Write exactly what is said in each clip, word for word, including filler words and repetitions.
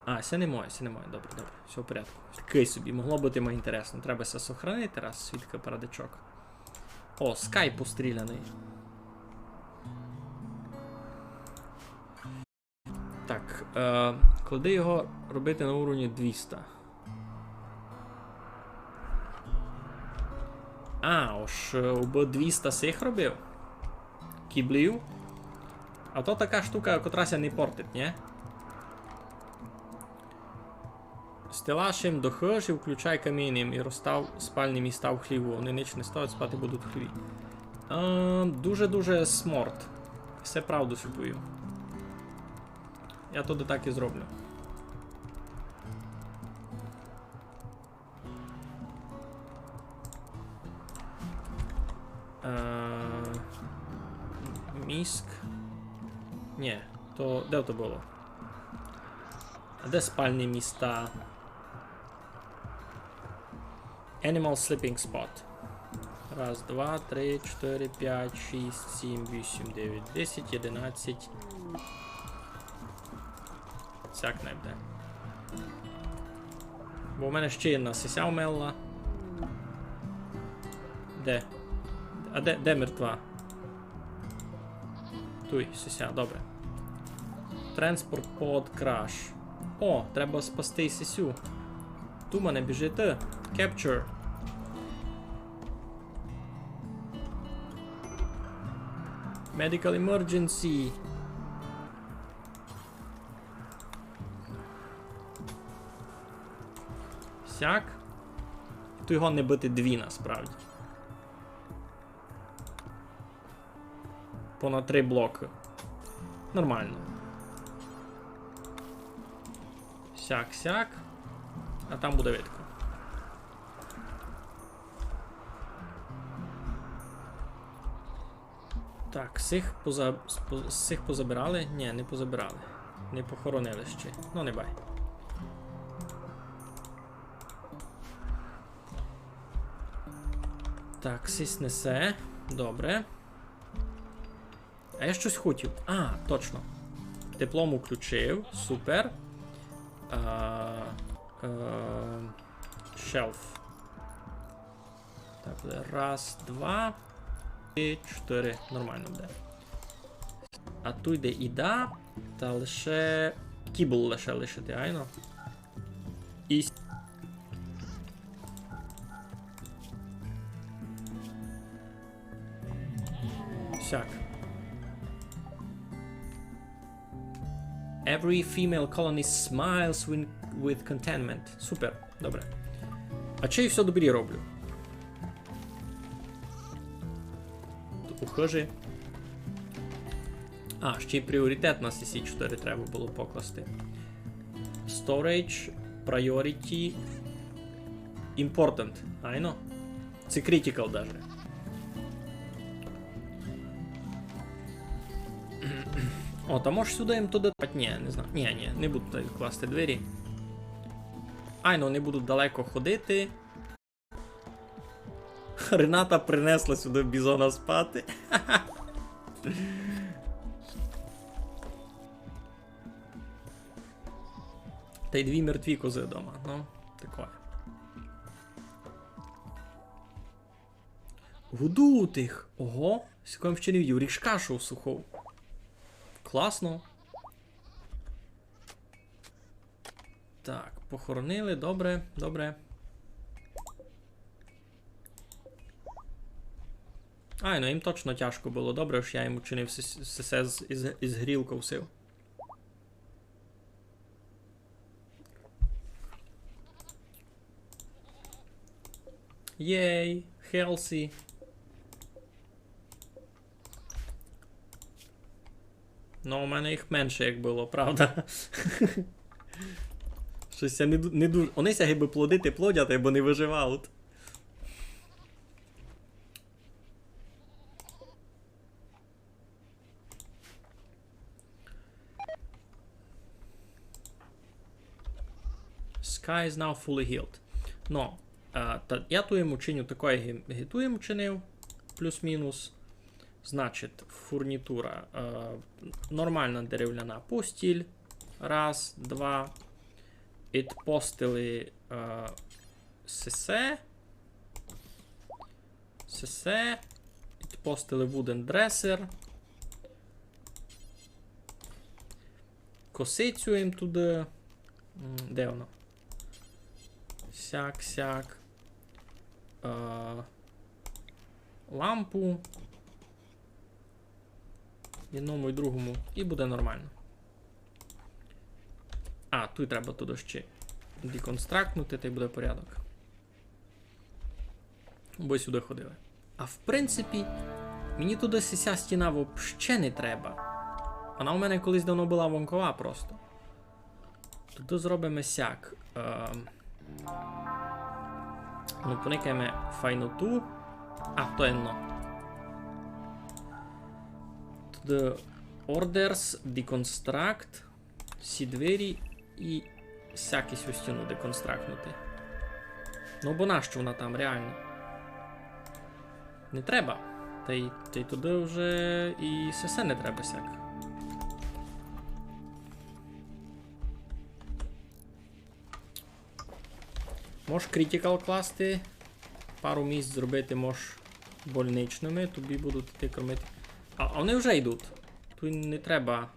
А, се не моє, се не моє. Добре, добре. Всьо в порядку. Такый собі. Могло быти май інтересно. Треба се сохранити раз, свідка парадичок. О, Скай постріляный. Так, е, клади його робити на уровні двіста. А, ож, е, убы двіста сих робив. Кіблів. А то така штука, котра ся не портить, нє? Стелаж им до хыжі, включай камін им і розстав спальні міста в хліву. Они нич не ставлять, спати будуть в хліві. Е, дуже-дуже сморт. Всьо правду сю повів. Я тоды так і зроблю. Е, міск. Нє, то де то было? А де спальні міста? Animal sleeping spot. Раз, два, три, чотири, пять, шість, сім, вісім, девять, десять, одинадцять. Сяк най буде. Бо в мене ще єдна сися вмерла. Де? А де, де мертва? Туй, сися, добре. Transport pod crash. О, треба спасти сисю. Ту мене біжить. Capture. Medical emergency. Сяк. Туй годно быти дві насправді. Понад три блокы. Нормално. Сяк, сяк. А там буде видко. Так, сих поза-, спо-, сих позабирали? Нї, не позабирали. Не похоронили ще. Ну, не бай. Так, сись несе. Добре. А я штось хотів. А, точно. Теплом уключив. Супер. А, е, shelf. Так, буде раз, два, три, чотири. Нормално буде. А туй йде їда, та лише кібл лише лишити, айно. І с-, сяк. Every female colonist smiles when, with contentment. Супер, добре. А чи всьо добрі роблю? Ухожи. А, ще й пріоритет на сі сі чотири треба было покласти. Storage, priority, important. Айно? Се critical даже. О, та мож сюды їм туды. Нї, не знаю. Нї, нї, не буду туды класти двері. Айно, они будуть далеко ходити. Рената принесла сюды бізона спати. Та й дві мертві козы дома, ну, такоє. Годують їх! Ого, сякоє ще не видів. Ріжкашу суху. Класно. Так, похоронили, добре, добре. Ай, ну їм точно тяжко было. Добре, ож я їм учинив се-, се-, се з-, із, із грілков сив. Єй, healthy. Ну, у мене їх менше, як было, правда? Штось я не ду-, не дуже. Они ся гибы плодити плодять, бо не выживають. Sky is now fully healed. Но, е, та я ту їм учиню такоє, ги-, ги ту їм учинив, плюс-мінус. Значить, фурнітура. Е, нормална деревляна постіль. Раз, два. Відпостили, е, сесе. Сесе. Відпостили wooden dresser. Косицю їм туды. М, де воно? Сяк, сяк. Е, лампу. Єдному і другому. І буде нормално. А, туй треба туды ще деконстрактнути, та й буде порядок. Бо й сюды ходили. А в принципі, мені туды сися стіна вообще не треба. Вона у мене колись давно была вонкова просто. Туды зробиме сяк. Ем, ну, поникаєме файноту. А, то єдно. Туды orders, deconstruct, сі двері і сяк і сю стіну деконстрактнути. Ну, бо нащо вона там, реално? Не треба. Та й, та й туды вже і сесе не треба сяк. Мож critical класти. Пару місць зробити мож больничными, тобі будуть іти кормити. А, а вони вже йдуть. Туй не треба.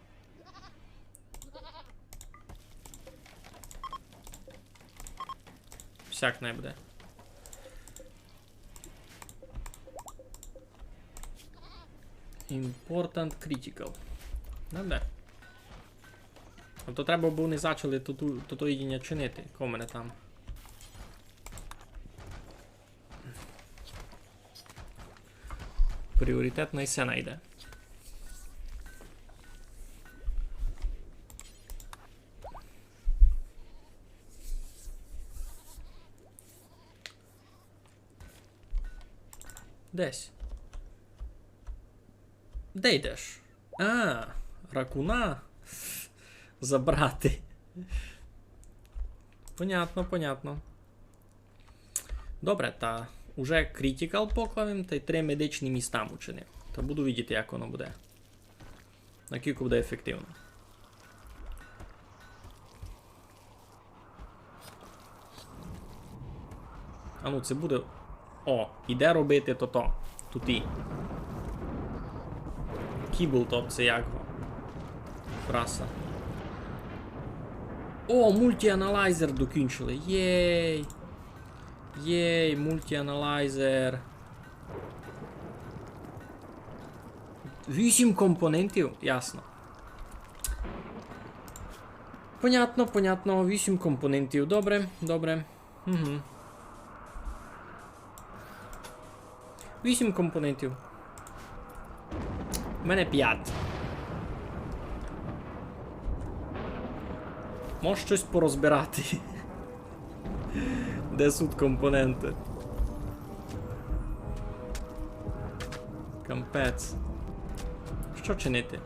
Всяк най буде. Important critical. Ну да. А то треба было не зачали то, то, то, то їдіня чинити. Ко в мене там? Пріоритетно і се найде. Десь. Де йдеш? А, ракуна забрати. Понятно, понятно. Добре, та уже крітікал поклав им, та й три медичні міста учинив. Та буду видіти, як воно буде. Накілько буде ефективно. А ну, це буде. О, іде робити тото. Туті. Кібл тот, це як го. Фраса. О, мультіаналайзер докінчили. Єй. Єй, мультіаналайзер. Вісім компонентів? Ясно. Понятно, понятно. Вісім компонентів. Добре, добре. Угу. Вісім компонентів. У мене пять. Мож штось порозбирати. Де суть компоненты? Капець. Што чинити?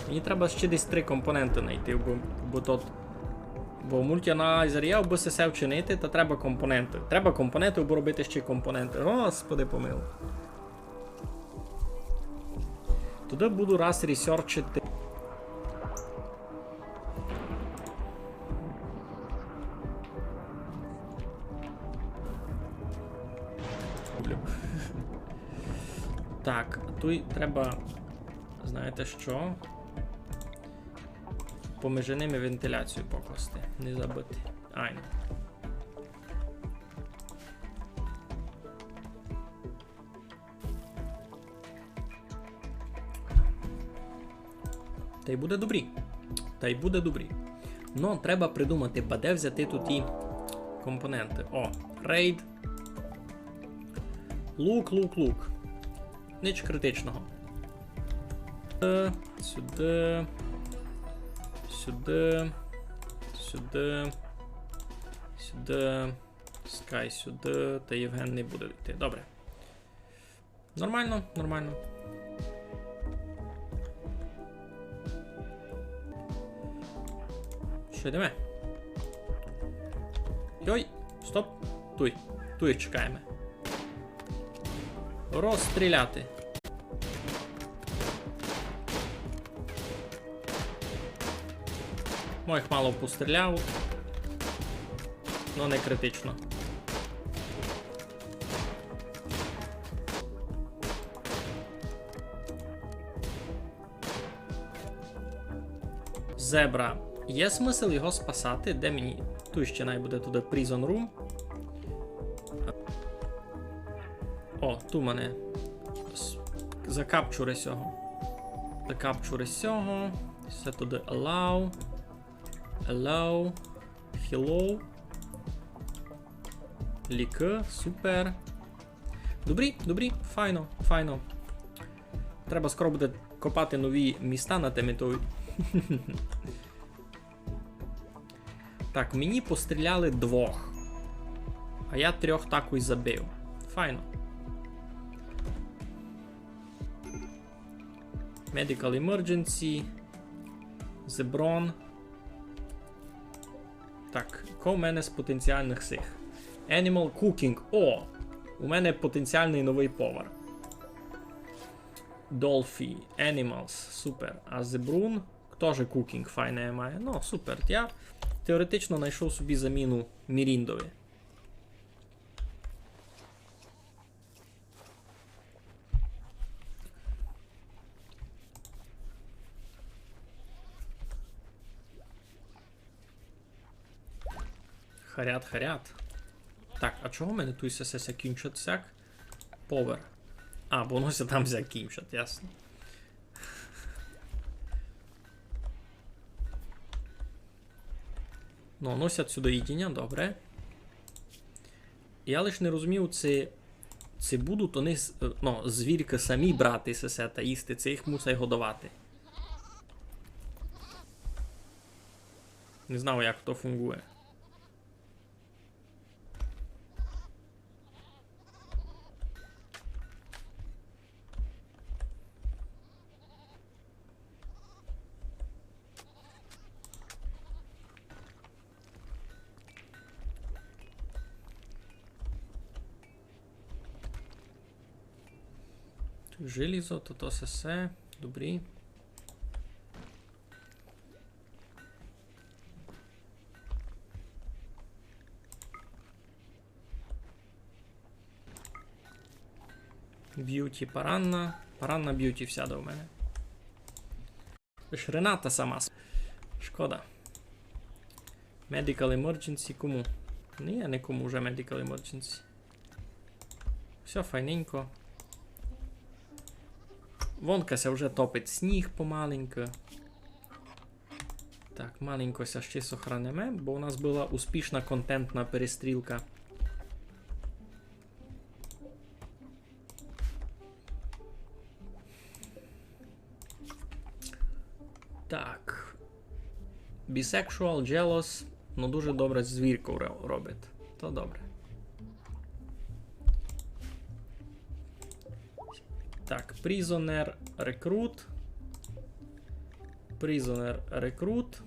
Мені треба ще десь три компоненты найти, бо, бо тот, бо мультіаналайзер є, аби се все вчинити, то треба компоненты. Треба компоненты, аби робити ще компоненты. Господи помилуй. Туды буду раз ресерчити. Люблю. Так, туй треба, знаєте што? Поміж ними вентиляцію покласти. Не забыти. Айно. Та й буде добрі. Та й буде добрі. Но треба придумати, ба де взяти туті компоненты. О, рейд. Лук, лук, лук. Нич критичного. Е, сюды. Сюды. Сюды. Сюды. Скай сюды. Та Євген не буде йти. Добре. Нормално, нормално. Што, йдеме? Йой, стоп. Туй, туй чекаєме. Розстріляти. Ох, мало постріляв. Но не критично. Зебра. Є смысл його спасати? Де мені? Туй ще най буде туды Prison Room. О, ту мене. С-, закапчури сього. Закапчури сього. Всьо туды allow. Allow. Hello. Лікы, супер. Добрі, добрі, файно, файно. Треба скоро буде копати нові міста на теми той. Так, мені постріляли двох. А я трьох такой забив. Файно. Medical Emergency. Зеброн. Так, ко в мене з потенціалных сих? Animal Cooking. О! У мене потенціалный новый повар. Dolphy. Animals. Супер. А Зебрун тоже Cooking файне має. Ну, супер. Я теоретично найшов собі заміну Міріндови. Харят, харят. Так, а чого в мене туй сесе закінчать сяк? Повар. А, бо воно ся там закінчать, ясно. Ну, носять сюды їдіня, добре. Я лиш не розумію, ци, ци будуть они з-, е, ну, звіркы самі брати сесе та їсти, ци їх мусять годовати. Не знаю, як то фунґує. Желізо, то, то сесе, добрі. Б'юті паранна. Паранна б'юті всяда у мене. Лиш Рената сама. Шкода. Medical emergency кому? Ні, не кому вже medical emergency. Всьо файненько. Вонка ся вже топить сніг помаленьку. Так, маленько ся ще сохраниме, бо у нас была успішна контентна перестрілка. Так. Bisexual, jealous, ну дуже добре звірку ро-, робить. То добре. Так, prisoner, recruit. Prisoner, recruit.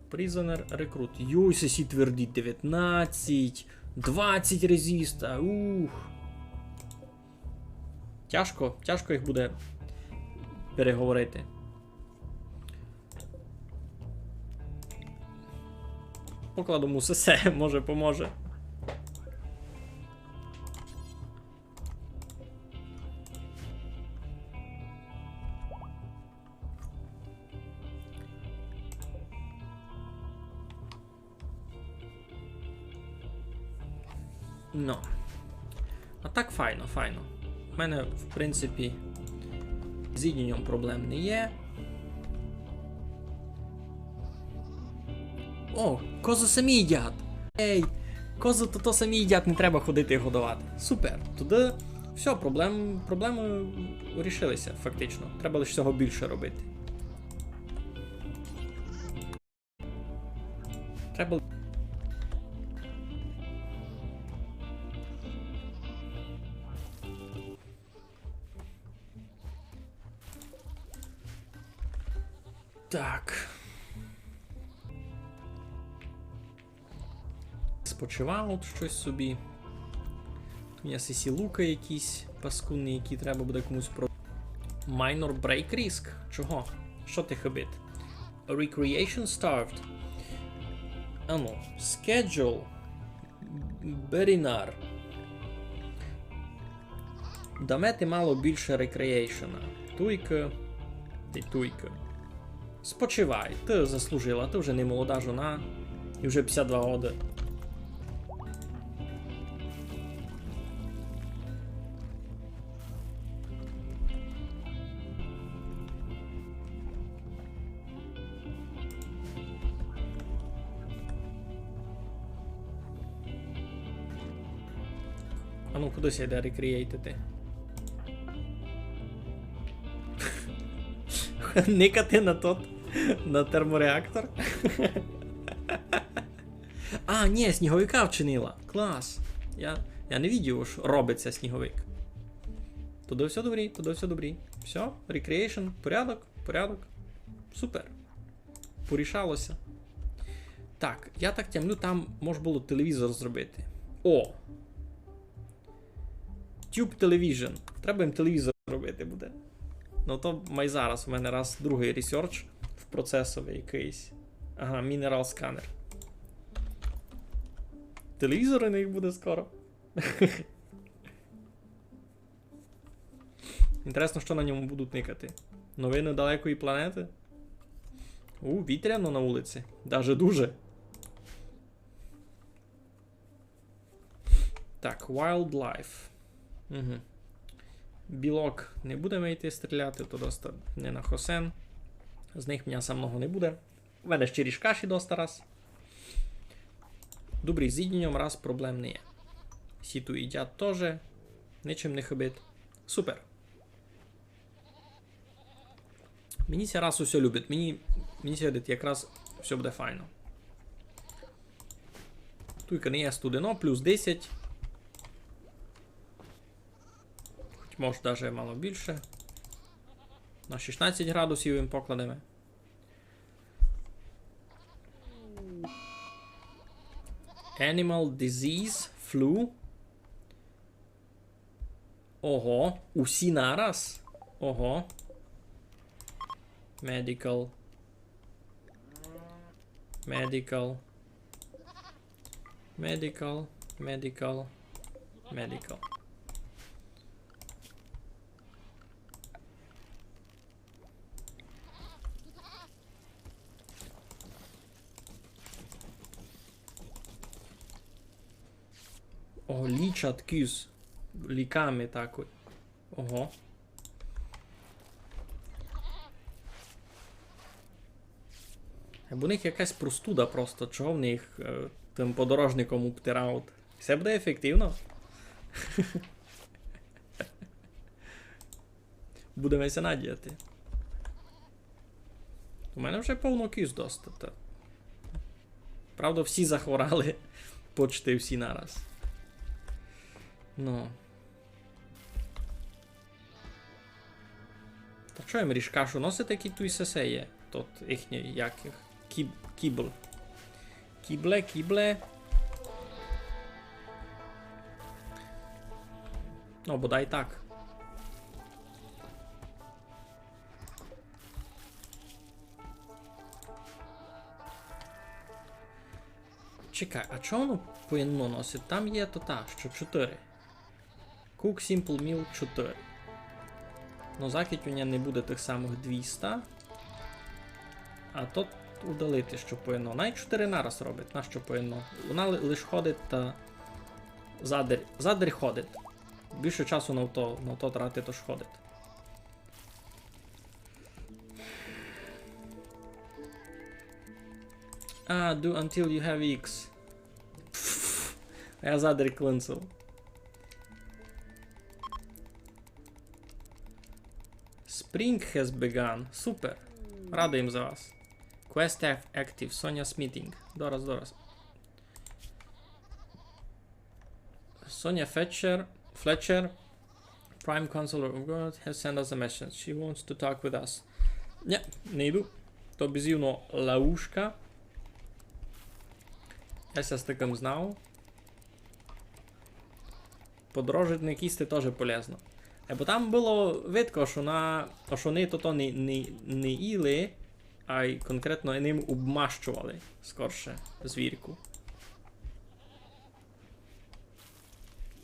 Prisoner, recruit. Йой, сесі тверді, девятнадцять, двадцять резиста. Ух. Тяжко, тяжко їх буде переговорити. Покладу му сесе, може, поможе. Ну. А так файно, файно. У мене, в принципі, з їдінням проблем не є. О, козы самі їдять! Ей, козы то, то самі їдять, не треба ходити їх годовати. Супер. Туды всьо, проблем-, проблемы рішили ся, фактично. Треба лише цього більше робити. Треба. Так. Спочивають щось собі. Тут у мене сесі лукы якісь паскудні, які треба буде комусь про-, Minor break risk? Чого? Што ти хыбить? Recreation starved. Ану, schedule. Берінар. Даме ти мало більше рекреейшена. Туйка. Ти туйка. Спочивай, ти заслужила, ти вже не молода жона. І вже пятдесят два годы. А ну, куды ся йде рекреейтити? Никати на тот, на термореактор? А, ні, сніговика вчинила. Клас. Я, я не видів, што робить ся сніговик. Туды всьо добрі, туды всьо добрі. Всьо, recreation, порядок, порядок. Супер. Порішало ся. Так, я так тямлю, там мож было телевізор зробити. О! Tube Television. Треба їм телевізор робити буде. Ну то май зараз у мене раз другый ресерч в процесови якыйсь. Ага, Mineral Scanner. Телевізор у них буде скоро. Інтересно, што на ньому будуть никати. Новины далекої планеты? У, вітряно на улици. Даже дуже. Так, wildlife. Угу. Білок не будеме йти стріляти, то доста не на хосен. З них мняса много не буде. У мене ще ріжкаші доста раз. Добрі, з їдіньом раз проблем не є. Сі ту їдять тоже. Ничим не хибить. Супер. Мені ся раз усьо любить. Мені, мені ся видить, якраз всьо буде файно. Туйка не є студено, плюс десять. Хоть може даже мало більше. На шістнадцять градусів їм покладеме. Animal disease, flu. Ого, усі нараз? Ого. Medical. Medical. Medical, medical, medical. О, лічать кіз. Ліками такой. Ого. Бо у них якась простуда просто, чого вони їх, е, тым подорожником обтирають. Всьо буде ефективно. Будеме ся надіяти. У мене вже повно кіз доста, та. Правда, всі захворали. Почти всі нараз. Ну. Та чо їм ріжкашу носити, які туй сесе є? Тут їхні, як їх? Кіб-, кібл. Кібле, кібле. Ну, бодай так. Чекай, а чого воно поєдно носить? Там є то та, што чотири. Cook simple meal чотири. Ну, закіть у мене не буде тых самых двіста. А то удалити, што поєдно. Най чотири нараз робить, на што поєдно. Вона ли-, лиш ходить та задарь, задарь ходить. Більше часу на то, на то тратить, ож ходить. А, do until you have eggs. Пф, а я задарь клинцев. Spring has begun. Супер. Радий їм за вас. Quest have active. Sonia's meeting. Дораз, дораз. Sonia Fletcher, Fletcher, Prime Counselor of God, has sent us a message. She wants to talk with us. Нє, не йду. То безумно лаушка. Я ся з такым знав. Подорожник їсти тоже полезно. Е, бо там было видко, што на, што они то, то не, не, не їли, ай конкретно ним обмащовали, скорше, звірку.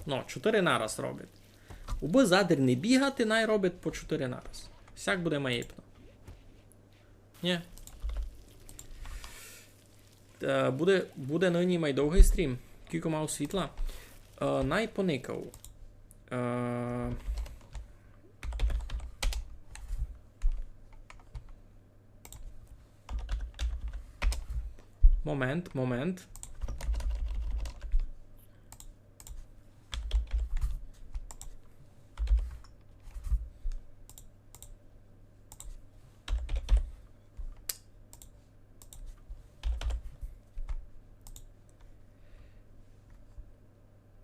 Но, чотири нараз робить. Убы задир не бігати, най робить по чотири нараз. Сяк буде маєпно. Нї. Е, буде, буде нині май довгый стрім. Кілько мав світла? Е, най поникав. Е, момент, момент.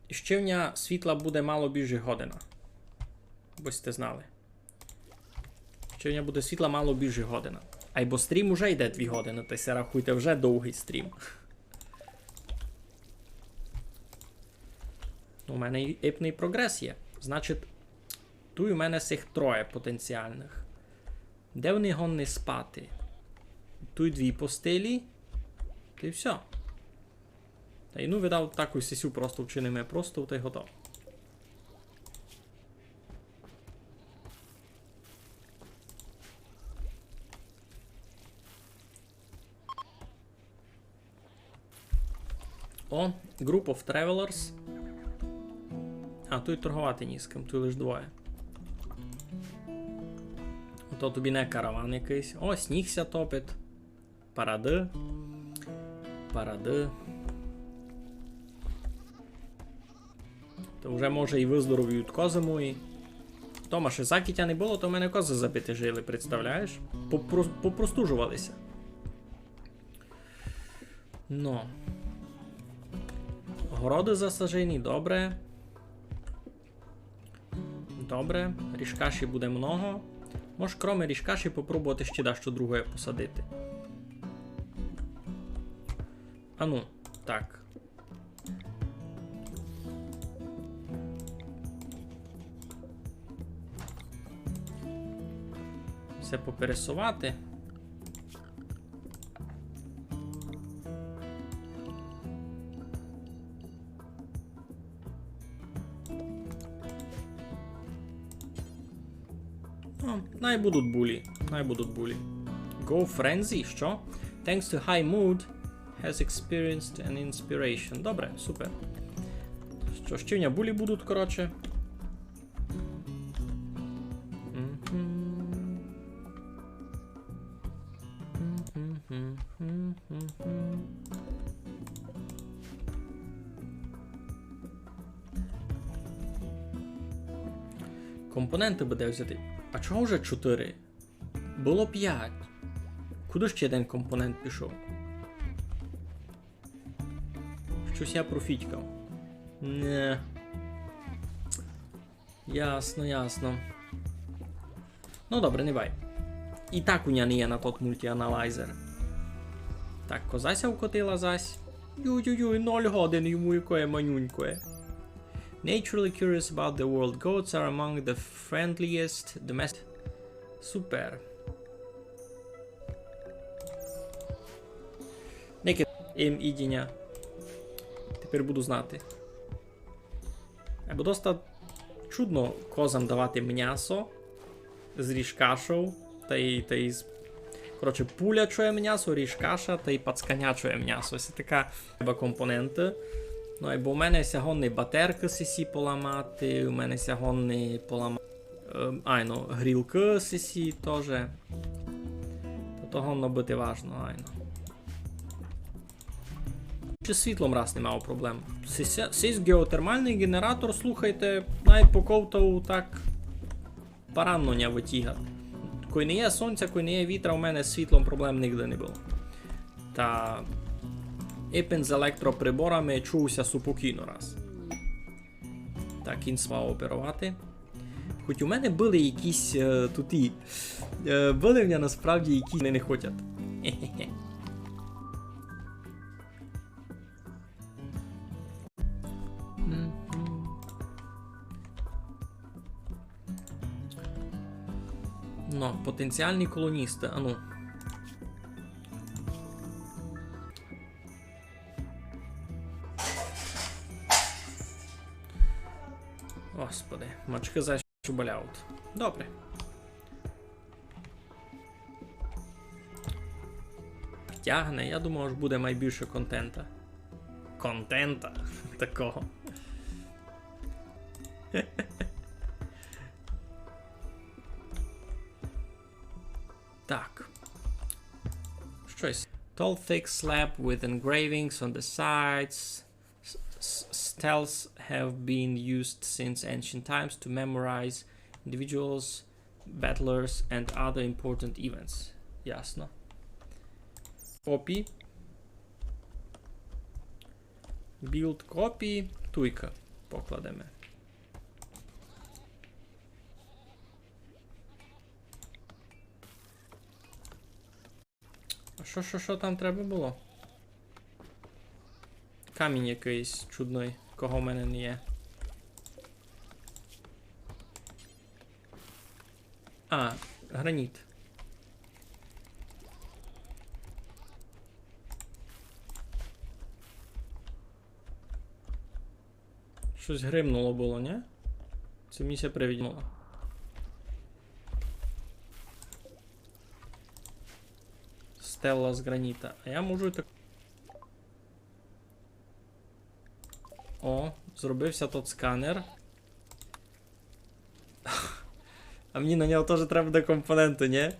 Ще в ня світла буде мало більше година. Бо сьте знали. Ще в ня буде світла мало більше година. Айбо стрім уже йде дві годины, та ся рахуйте, вже довгый стрім. У мене і епный прогрес є. Значить, туй у мене сих троє потенціалных. Де они годні спати? Туй дві постелі. Та й всьо. Та й ну, видав, таку сесю просто вчиниме просто, та й готово. О, Group of Travelers. А, туй торговати ні з ким, туй лиш двоє. Ото тобі не караван якыйсь. О, сніг ся топить. Парады. Парады. То вже, може, і выздоровіють козы мої. Тома, ще закітя не было, то в мене козы забиті жили, представляєш? Попро-, попростужували ся. Но. Городы засажені, добре. Добре, ріжкаші буде много. Мож, кроме ріжкаші, попробовати ще дашто другоє посадити. Ану, так. Всьо попересовати. О, най будуть булі, най будуть булі. Go Frenzy, што? Thanks to high mood, has experienced an inspiration. Добре, супер. Што, ще в ня булі будуть, коротше. Мгм. Компоненты буде взяти. А чого вже чотири? Было пять. Куды ще єден компонент пішов? Штось я профітькав. Не. Ясно, ясно. Ну, добре, не бай. І так у ня не є на тот мультіаналайзер. Так, коза ся вкотила зась. Юй-юй-юй, ноль годин йому якоє манюнькоє. Naturally curious about the world, goats are among the friendliest domestic. Супер. Неке їм їдіня. Тепер буду знати. Бо доста чудно козам давати мнясо з ріжкашов, та й, та й з, коротше, пулячоє мнясо, ріжкаша та й пацканячоє мнясо. Ось така треба компоненты. Ну, бо у мене ся годні батеркы сесі поламати, у мене ся годні полама-, е, айно, грілкы сесі тоже. Та то годно быти важно, айно. Ще з світлом раз не мав проблем. Сись, сись геотермалный генератор, слухайте, най поковтав так паранно ня вытігат. Кой не є сонця, кой не є вітра, у мене з світлом проблем нигде не было. Та епен з електроприборами чув ся супокійно раз. Так, кінь мав оперовати. Хоть у мене были якісь, е, туті, е, были в мене насправді якісь не, не хотять. Но, потенціалні колоністы, ану. Господи, мачкы за що болявуть. Добре. Тягне, я думав, ож буде май більше контента. Контента такого. Так. Щось. Tall, thick slab with engravings on the sides. S- s- Steles have been used since ancient times to memorize individuals, battlers and other important events. Ясно. Копі. Build копі. Туйка покладеме. А що, що, що там треба було? Камінь якыйсь чудный, кого в мене не є. А, граніт. Щось гримнуло было, ні? Се мені ся привиділо. Стела з граніта. А я можу так. О, зробив ся тот сканер. А мені на нього тоже треба буде компоненты, ні?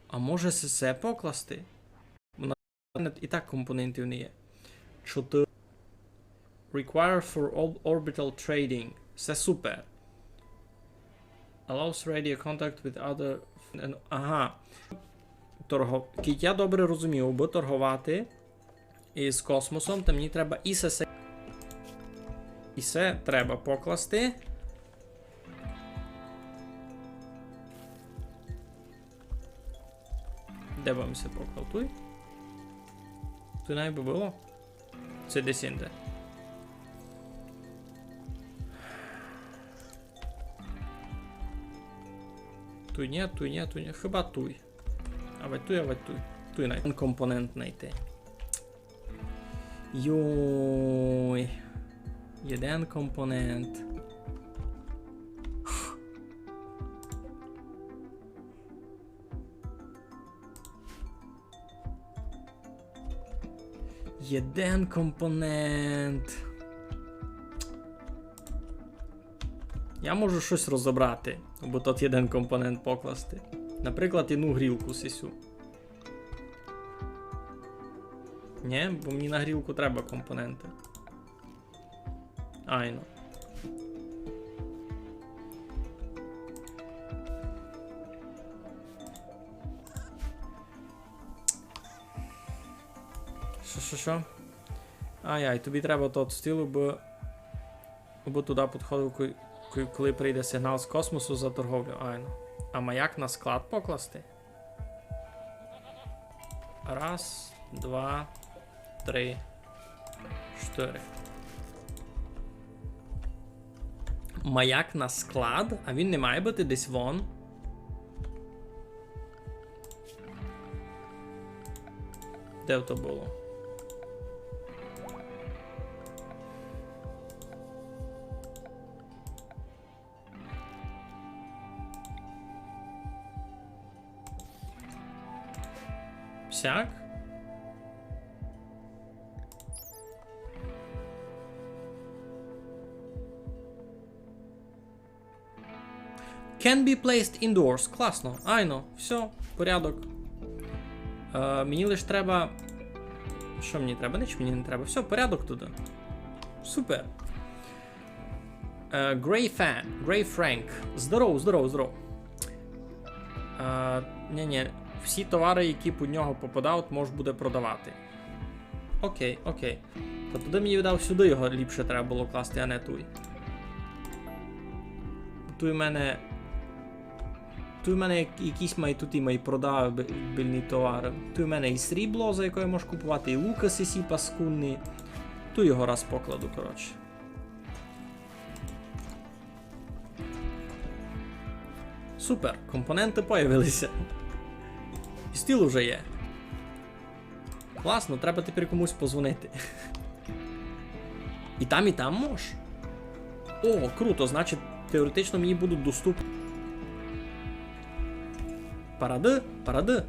А може се, се покласти? У нас і так компонентів не є. Чотири. Require for all orbital trading. Се супер. Allows radio contact with other... Ага. Торго... Кідь я добре розумію, абы торговати із космосом, то мені треба і се, се... І се треба покласти. Де бы ми се поклав? Туй? Туй най бы было? Се десь інде. Туй ні, туй ні, туй ні. Хіба туй. Авадь туй, авадь туй. Туй най. Компонент найти. Йой. Єден компонент. Єден компонент. Я можу щось розобрати, або тот єден компонент покласти. Наприклад, єдну грілку сисю. Ні, бо мені на грілку треба компоненты. Айно. Шо, шо, шо? Ай-ай, тобі треба тот стіл, бо, бо туды підходив, ко-, ко-, коли прийде сигнал з космосу за торговлю. Айно. А маяк на склад покласти? Раз, два, три, чотири. Маяк на склад? А він не має быти десь вон? Де то было? Всяк? Can be placed indoors. Класно. Айно. Всьо. Порядок. Е, мені лиш треба... Што мені треба? Ніч мені не треба. Всьо, порядок туды. Супер. Е, Grey Fan, Grey Frank. Здоров, здоров, здоров. Е, ні, ні, всі товары, які під нього попадають, мож буде продавати. Окей, окей. Та туды мені, видав, сюды його ліпше треба было класти, а не туй. Туй у мене... Туй у мене як-, якісь май туй і май продав би-, більні товары. Туй у мене і срібло, за яке можеш купувати, і лукы сі паскудні. Туй його раз покладу, коротше. Супер, компоненты появилися. І стіл уже є. Класно, треба тепер комусь позвонити. І там, і там мож. О, круто, значить, теоретично мені будуть доступні. Парады, парады.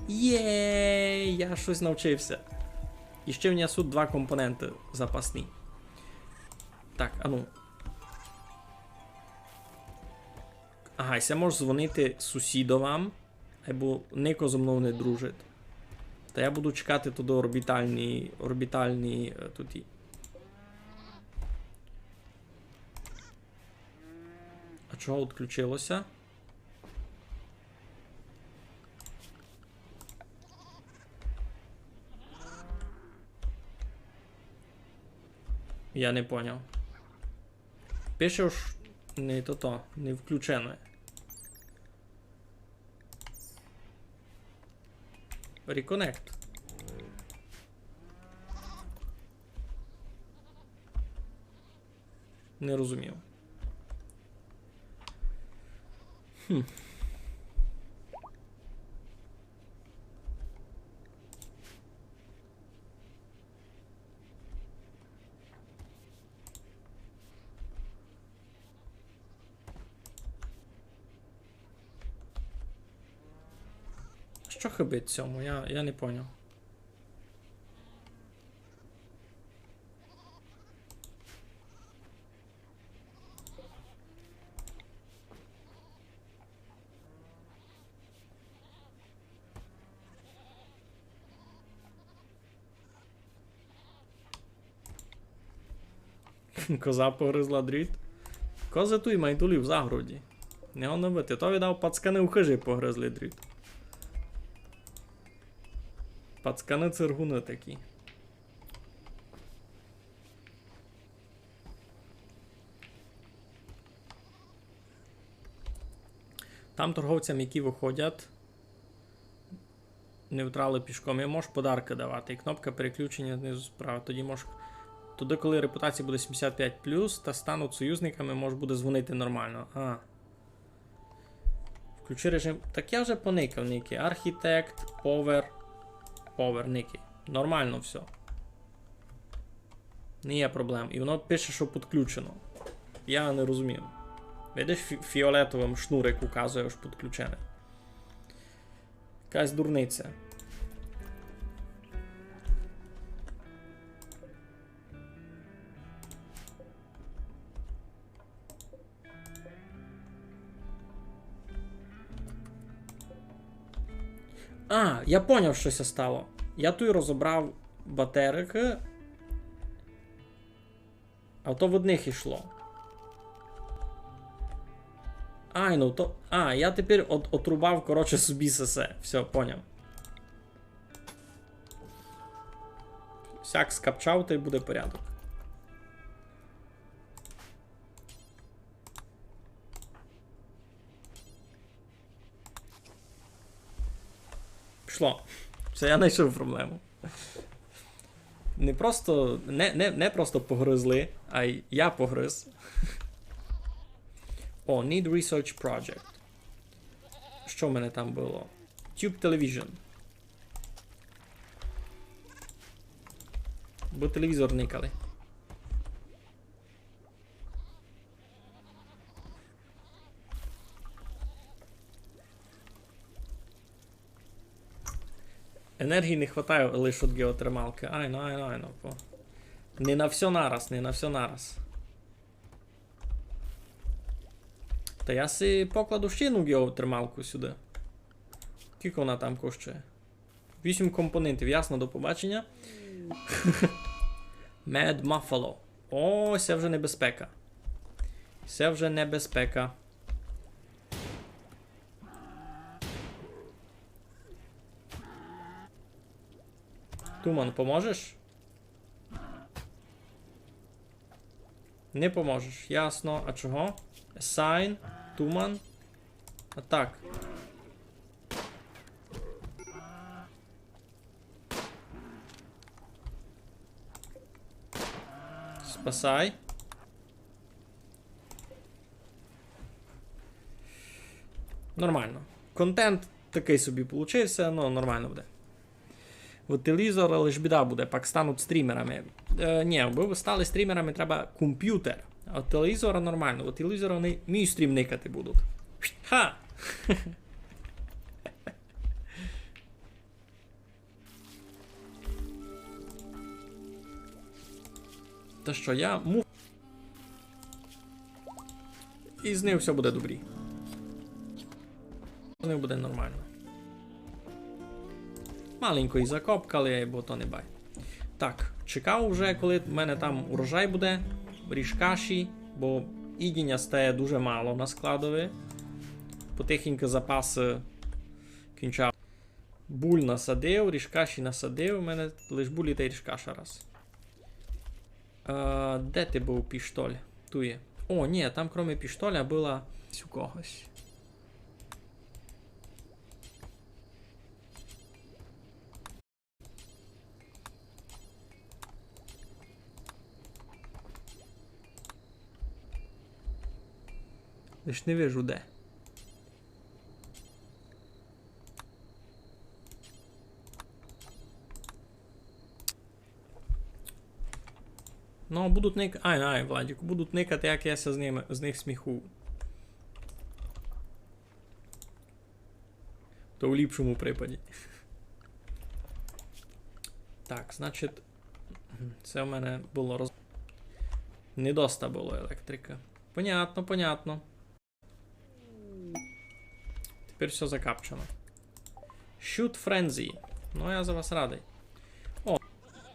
Є, я щось навчився. І ще в мене тут два компоненты запасні. Так, ану. Ага, і ся мож дзвонити сусідовам, айбо нико зо мнов не дружить. Та я буду чекати туды орбітальні, орбітальні, е, туті. А чого відключилося? Я не поняв. Пише, ож не то, то, не включено. Reconnect. Не розумію. Хм. Що хибить цьому? Я, я не поняв. Коза погризла дріт. Козы туй май тули в загороді. Не годно быти. То, видав, пацканы у хыжі погризли дріт. Пацканы циргуны такі. Там торговцям, які выходять, нейтралы пішком, і можеш подаркы давати. І кнопка переключення знизу справа. Тоді можеш туды, коли репутація буде сімдесят пять плюс, та стануть союзниками, можеш буде дзвонити нормално. А. Включи режим. Так я вже поникав, никай. Архітект, повар. Повар, никай. Нормално всьо. Не є проблем. І воно пише, що підключено. Я не розумію. Видиш, фі-, фіолетовым шнурик указує, що підключене. Якась дурниця. А, я поняв, што ся стало. Я туй розобрав батерикы, а то в одних ішло. Ай, ну то. А, я тепер от-, отрубав, коротше, собі сесе. Всьо, поняв. Сяк скапчав, та й буде порядок. Пішло. Всьо, я знайшов проблему. Не просто, не, не, не просто погризли, а й я погриз. О, Need Research Project. Што в мене там было? Tube Television. Бо телевізор никали. Енергії не хватає лише від геотермалкы. Айно, айно, айно. По-, не на всьо нараз, не на всьо нараз. Та я си покладу ще одну геотермалку сюды. Кілько вона там коштує? Вісім компонентів, ясно, до побачення. Mad Muffalo. О, се вже небезпека. Се вже небезпека. Туман, поможеш? Не поможеш, ясно. А чого? Assign, туман. А так. Спасай. Нормално. Контент такый собі получився, но нормално буде. Бо телевізор лиш біда буде, пак стануть стрімерами. Е, ні, аби стали стрімерами, треба компютер. А телевізора нормално, бо телевізора вони мій стрім никати будуть. Ха! Та што, я му... І з ним всьо буде добрі. З ним буде нормално. Маленько і закопкали, бо то не бай. Так, чекав уже, коли в мене там урожай буде, ріжкаші, бо їдіня стає дуже мало на складови. Потихеньку запасы кінчав. Буль насадив, ріжкаші насадив, у мене лиш булі та й ріжкаша раз. А, де ти був, піштоль? Ту є. О, ні, там кроме піштоля была у когось. Лиш не вижу де. Ну, будуть ник-, ай, ай, Владик, будуть никати, як я ся з ними, з них сміху. То у ліпшому припаді. Так, значить, це в мене было роз-, не доста было електрики. Понятно, понятно. Тепер всьо закапчено. Shoot Frenzy. Ну, я за вас радый. О,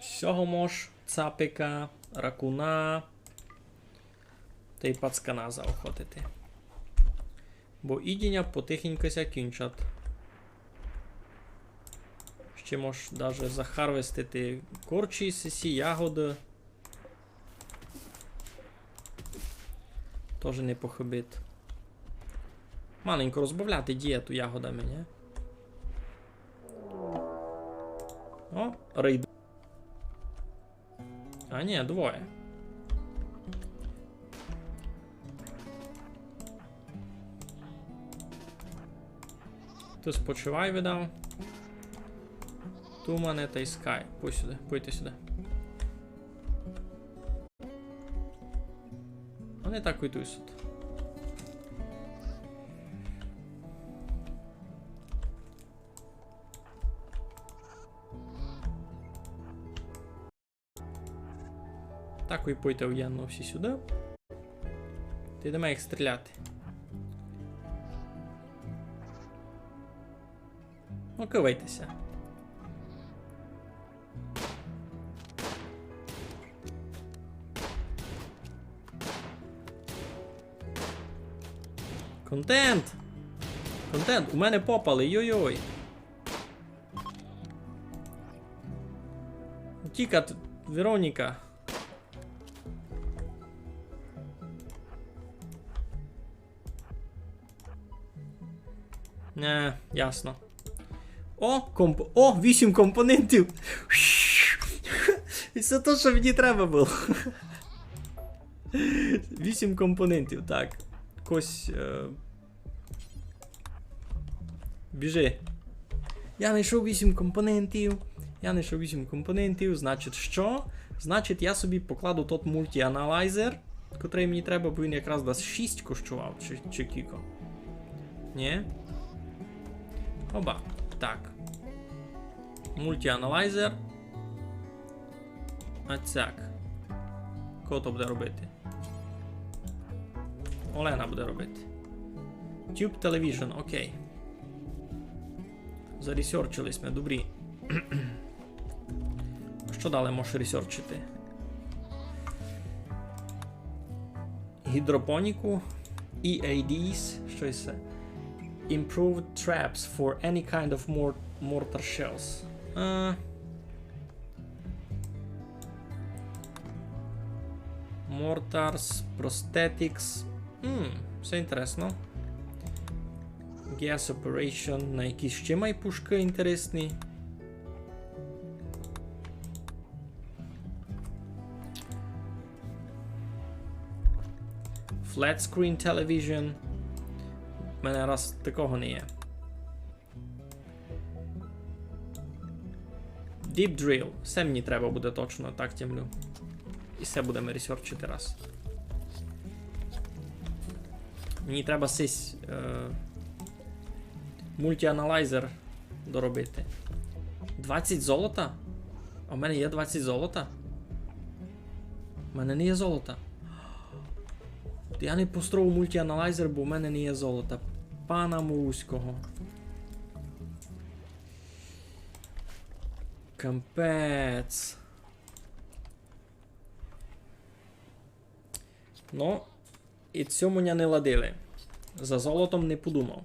всього мож, цапика, ракуна. Та й пацкана заохотити. Бо їдіня потихеньку ся кінчать. Ще мож даже захарвестити корчі, сесі, ягоды. Тоже не похибить. Маленько розбавляти дієту ягодами, ні? О, рейд. А, ні, двоє. Ты спочивай, видав. Тумане та й Скай. Пой сюды, пойте сюды. Вони так уйдуть сюды. Так, і пойте уєдно всі сюды. Та йдеме їх стріляти. Ну, кивайте ся. Контент! Контент! У мене попали, йой-йой! Тікать, Вероніка. Не, ясно. О, комп-, о, вісім компонентів! І це то, що мені треба было. Вісім компонентів, так. Кось, е, Біжи. Я знайшов вісім компонентів. Я знайшов вісім компонентів. Значить, що? Значить, я собі покладу тот мультіаналайзер, котрый мені треба, бо він якраз дасть шість коштував, чи, чи кіко. Ні? Оба. Так. Мультіаналайзер. А так. Ко то буде робити? Олена буде робити. Tube Television, окей. Заресерчили сьме, добрі. Што далі можеш ресерчити? Гідропоніку, E A Ds, што се? Improved traps for any kind of mor-, mortar shells. Е, Mortars, prosthetics. М, всьо інтересно. Gas operation, на якісь ще май пушкы інтересні. Flat screen television. У мене раз такого не є. Deep Drill. Се мені треба буде точно, так тямлю. І се будеме ресерчити раз. Мені треба сись, е, мультіаналайзер доробити. Двадцять золота? А в мене є двадцять золота? У мене не є золота. Я не построю мультіаналайзер, бо в мене не є золота. Пана Муського. Капець. Ну, і цьому ня не ладили. За золотом не подумав.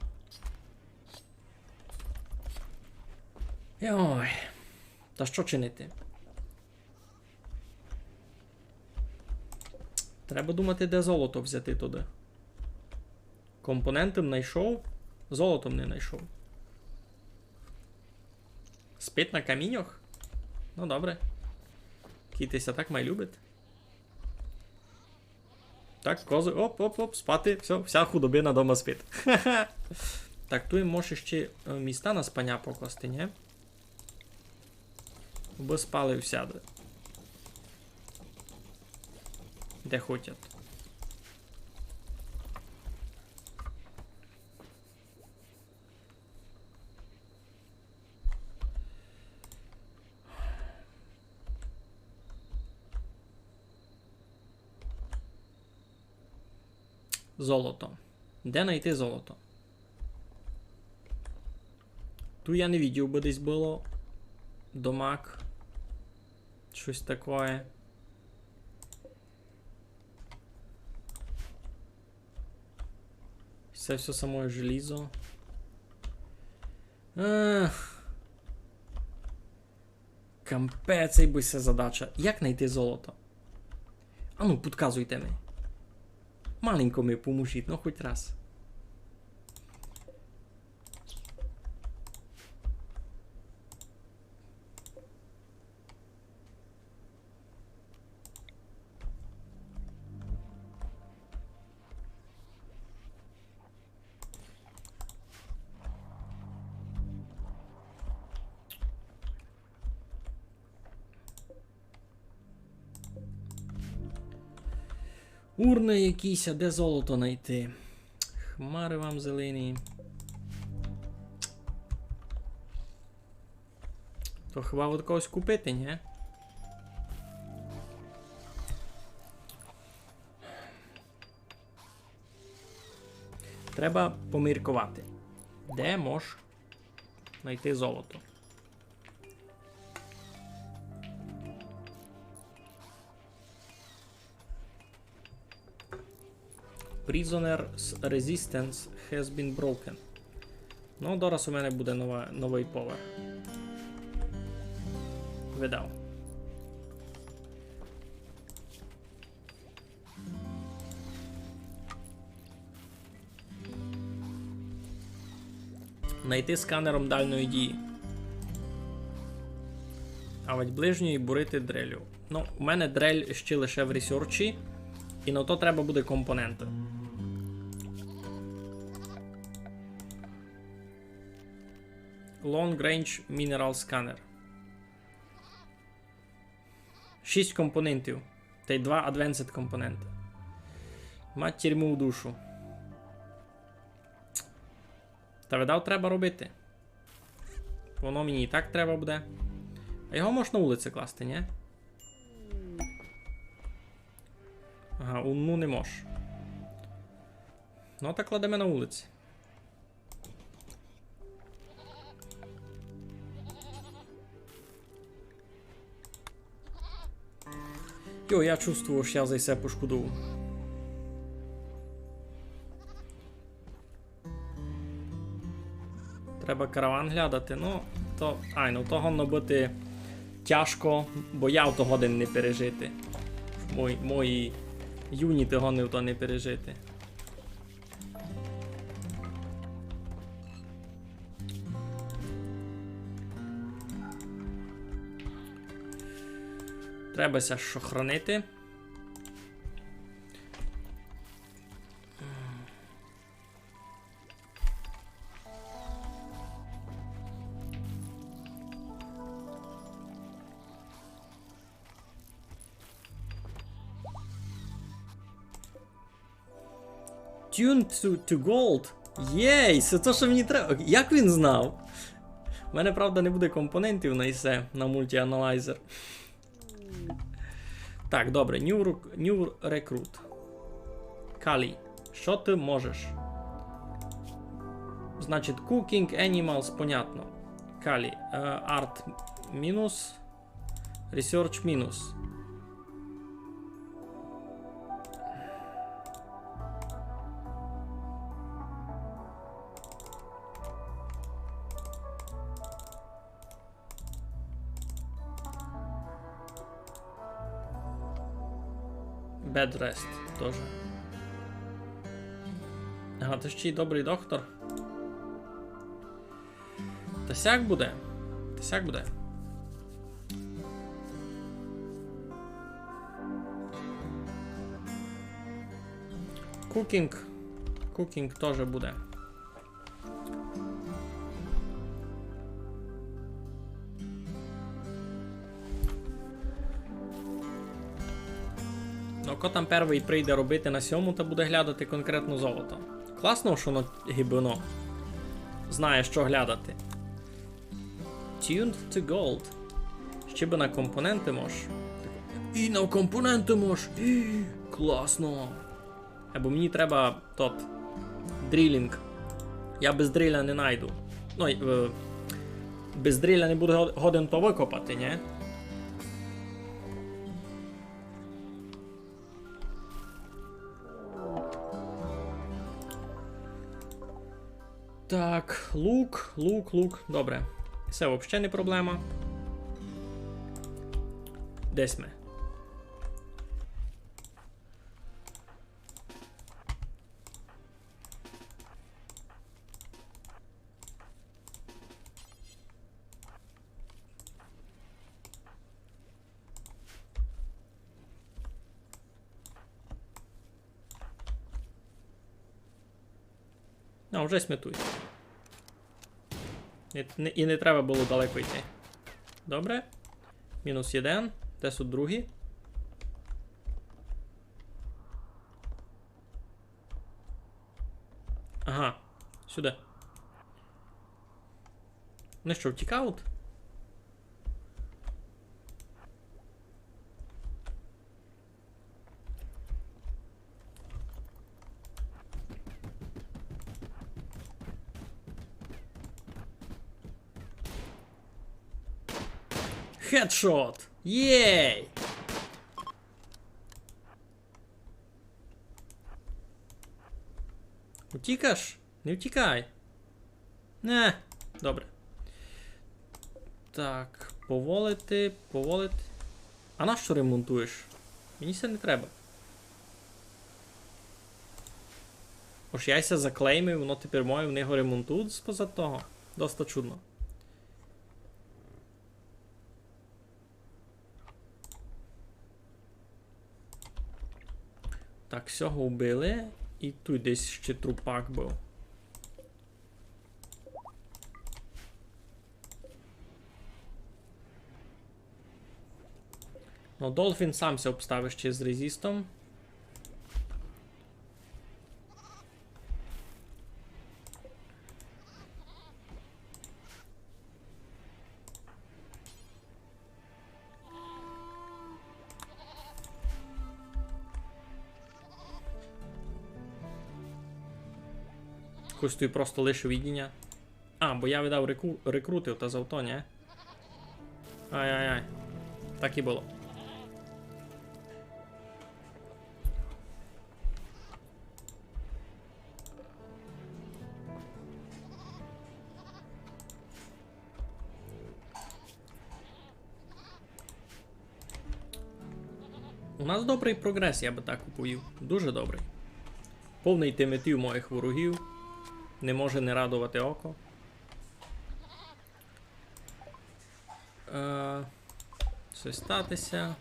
Йой. Та що чинити? Треба думати, де золото взяти туды. Компоненты м найшов, золото м не найшов. Спить на каміньох? Ну, добре. Кітися так май любить. Так, козы, оп, оп, оп, спати, всьо, вся худобина дома спить. Так, туй може ще, е, міста на спаня покласти, нї? Бы спали всяды. Де хотять. Золото. Де найти золото? Ту я не видів, бы десь было. Домак. Штось такоє. Се всьо самоє желізо. Ех. Капець, ей бы ся задача. Як найти золото? Ану, підказуйте ми. Маленько ми поможіть, ну, хоть раз. Урны якісь, а де золото найти? Хмары вам зелені. То хіба од когось купити, нї? Треба поміркувати. Де мож найти золото? Prisoner's resistance has been broken. Ну, дораз у мене буде нова, новый поверх. Видав. Найти сканером дальної дії. Авадь ближньої бурити дрелю. Ну, у мене дрель ще лише в ресерчі, і на то треба буде компоненты. Long Range Mineral Scanner. Шість компонентів. Тай два advanced компоненты. Матір му в душу. Та видав, треба робити. Воно мені і так треба буде. А його мож на улиці класти, нї? Ага, у, ну, не мож. Ну, так кладеме на улиці. Йо, я чувствую, што я за се пошкодую. Треба караван глядати, ну, то, ай, ну, то годно быти тяжко, бо я то годен не пережити. Мої, мої юніты годні то не пережити. Треба ся што хранити. Tuned to, to gold. Єй, се то, што мені треба. Як він знав? У мене, правда, не буде компонентів на ісе, на мультіаналайзер. Так, добре, new, rec- new recruit. Калі, што ты можеш? Значить, cooking animals, понятно. Калі, е, art мінус, research мінус. Bed rest тоже. Ага, ты ще й добрый доктор. Та сяк буде. Та сяк буде. Cooking. Cooking тоже буде. Ну, ко там первый прийде робити на сьому, та буде глядати конкретно золото. Класно, што воно гибоно знає, што глядати. Tuned to gold. Ще бы на компоненты мож. І на компоненты мож. Класно. Або мені треба тот дрілінг. Я без дриля не найду. Ну, е, без дриля не буду го- годен то выкопати, нє? Так, лук, лук, лук. Добре. Се вообще не проблема. Де сьме? А, вже сьме туй. І не, і не треба было далеко йти. Добре. Мінус єден. Де сут другі? Ага. Сюды. Они што, втікають? Хедшот! Єй! Утікаш? Не втікай. Не, добре. Так, поволити, поволити. А нащо ремонтуєш? Мені се не треба. Ож я ся заклеймив, воно тепер моє, вони го ремонтують споза того. Доста чудно. Так, сього вбили. І туй десь ще трупак быв. Но, Долфін сам ся обставив ще з резістом. Хтось туй просто лишив їдіня. А, бо я видав реку-, рекрутив, та за то, нє? Ай-ай-ай. Так і было. У нас добрый прогрес, я бы так уповів. Дуже добрый. Повный ти метів моїх ворогів. Не може не радовати око. Е, Щось стати ся.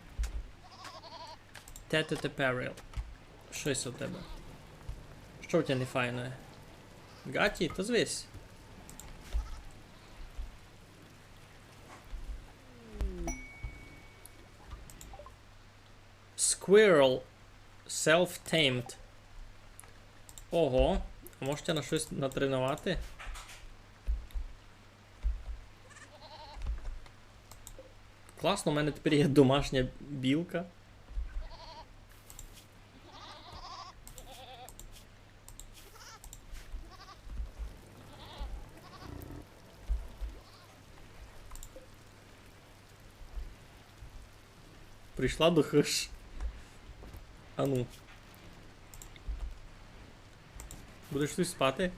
Тете Теперіл. Щось у тебе. Што у тя не файне? Гаті, та звись. Squirrel self-tamed. Ого, а можете на щось натренувати? Класно, у мене тепер є домашня білка. Прийшла до хыж. Ану. Будеш тут спати?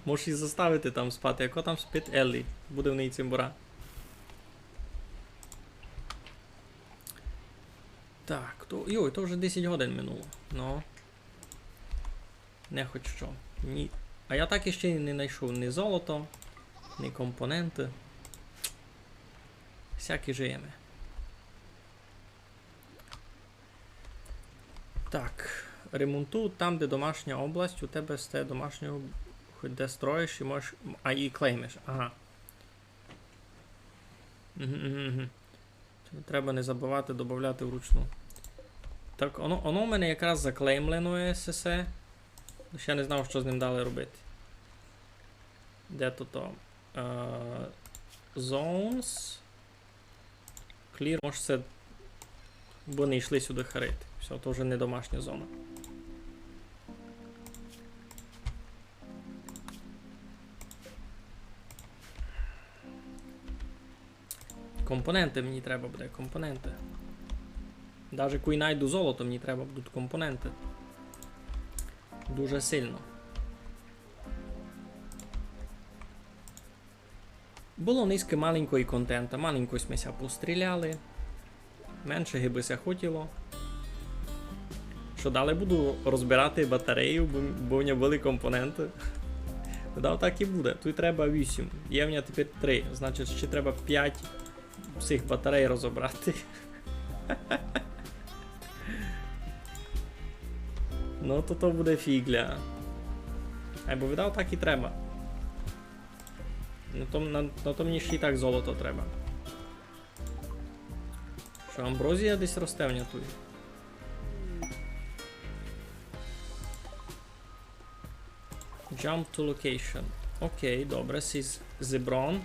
Можеш її заставити там спати. Яко там спить Еллі? Буде в неї цимбора. Так, то, йой, то вже десять годин минуло. Ну. Не хоч що. Ні. А я так іще й не знайшов ні золото, ні компоненти. Всякі жиєме. Так, ремонтуй там, де домашня область, у тебе з те домашнього хоч де строїш і можеш, а, і клеймиш. Ага. Угу, угу, угу. Треба не забывати добавляти вручну. Так, оно, оно у мене якраз заклеймлено є сесе. Ще не знав, що з ним далі робити. Де то то? Е, zones. Clear, може, се, бо не йшли сюди харити. Всьо, то вже не домашня зона. Компоненти мені треба буде, компоненти. Даже коли найду золото, мені треба будуть компоненти. Дуже сильно. Было низько маленького контента, маленько сьме ся постріляли. Менше гибы ся хотіло. Што далі буду розбирати батарею, бо, бо в мене были компоненти. Та так і буде. Тут треба вісім. Є в мене тепер три. Значить, ще треба пять всіх батарей розобрати. Ну, то то буде фіґля. Айбо видав, так і треба. На то, на, на то мені ще й так золото треба. Што, амброзія десь росте в нього туй? Jump to location. Окей, добре, сись Зеброн.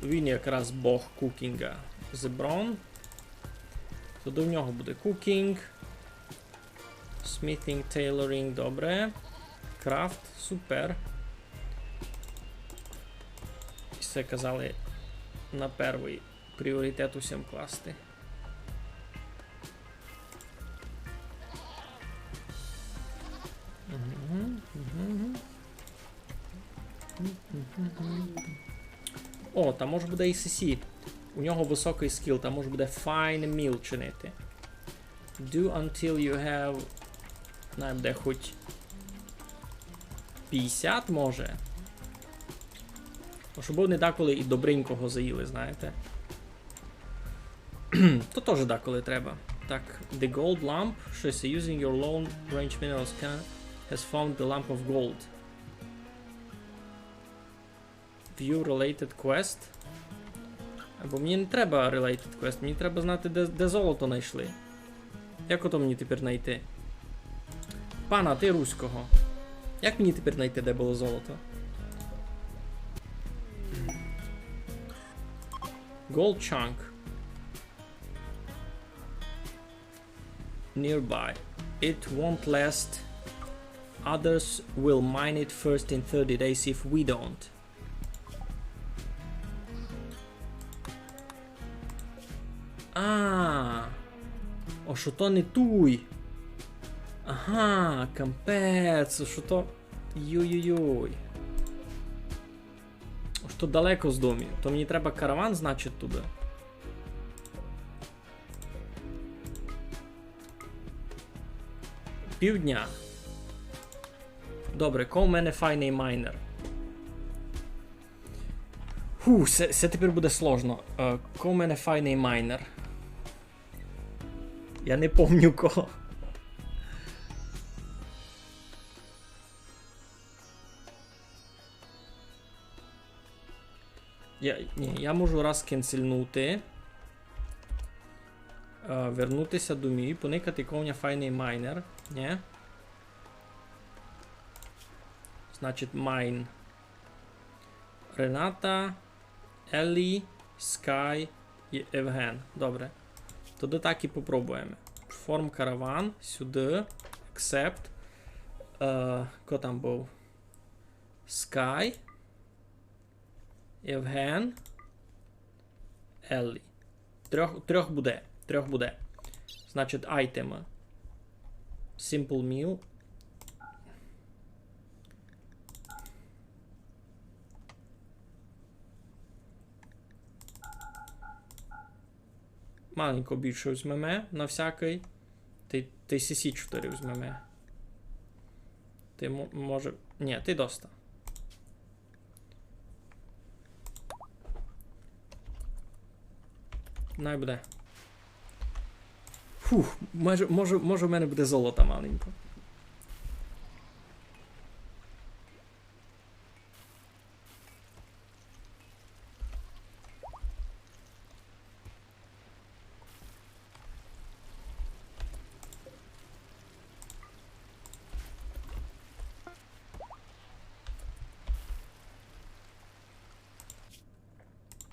Він якраз бог кукінга. Зеброн. Тоді в нього буде кукінг. Smithing, tailoring, добре. Крафт, супер. І се казали на первый пріоритет усім класти. Мгм, мгм. О, та може буде і сесі. У нього высокый скіл, та може буде fine meal чинити. Do until you have, най буде хоть пятдесят, може. Бо щоб вони деколи і добренького заїли, знаєте. То тоже деколи треба. Так, the gold lump, щось, using your long range minerals can, has found the lump of gold. View related quest. Або мені не треба related quest, мені треба знати, де, де золото знайшли. Як ото мені тепер знайти? Пана, ти руського. Як мені тепер знайти, де было золото? Gold chunk. Nearby. It won't last. Others will mine it first in thirty days if we don't. А. О, што то не туй. Ага, капець, што то. Йой-йой-йой. Што далеко з домі. То мені треба караван, значить, туды. Півдня. Добре, ко в мене файный майнер? Фу, се, се тепер буде сложно. Е, ко в мене файный майнер? Я не помню кого. Я, ні, я можу раз кенсельнути. Е, вернути ся домів, поникати, якый у мене файный майнер. Нї? Значить, майн. Рената, Елі, Скай і Євген. Добре. Тогды так і попробуєме. Form caravan, сюды, accept. Е, ко там быв? Скай, Євген, Елі. Трьох, трьох буде, трьох буде. Значить, айтемы. Simple meal. Маленько більше возьмеме на всякый. Тай, тай сесі чотыри возьмеме. Тай мо-, може... Нї, тай доста. Най буде. Фух, може, може, може, у мене буде золота маленько.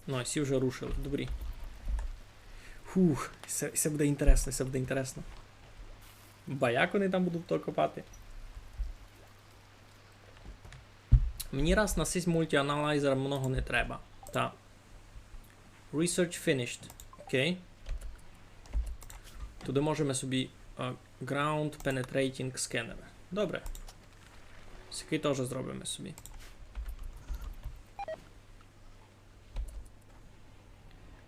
Ну, а сі вже рушили, добрі. Фух, се, се буде інтересно, се буде інтересно. Ба як они там будуть то копати? Мені раз на сись мультіаналайзер много не треба. Та. Research finished. Окей. Туды можеме собі, а, Ground Penetrating Scanner. Добре. Сякый тоже зробиме собі.